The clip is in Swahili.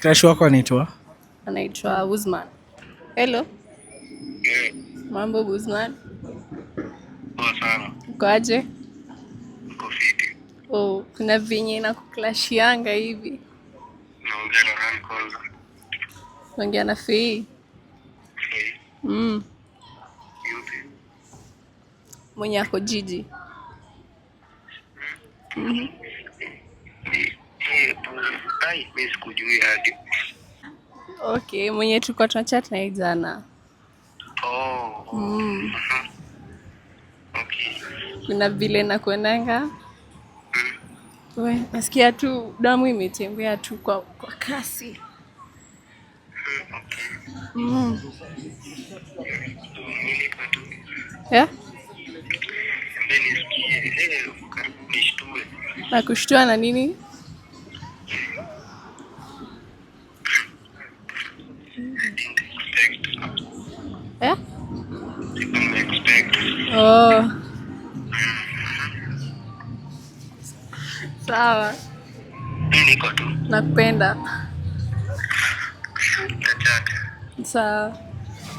Crush wako anaitwa? Anaitwa Guzman. Hello. Eh, Mambo Guzman. poa sana. Uko aje? Niko fiti. Oh, kuna venye na kuklashianga hivi. Naongea na nani kwanza? Naongea na Fei. Hey, yupi? Mwenye ako jiji. Ni eh, ai, mimi sikujui hadi. Okay, mwenye tulikuwa tunachat naye jana. Oh. Okay. Kuna vile nakuonanga. We, nasikia tu damu imetembea tu kwa kasi. Okay. Mimi niko tu. Yeah? Niambie nisikie. Eh, karibu nishtue. Na kushtua na nini? Didn't expect. Yeah? Sikuwa nime-expect. Oh. Sawa. Mimi niko tu. Nakupenda. Tachat. Sawa.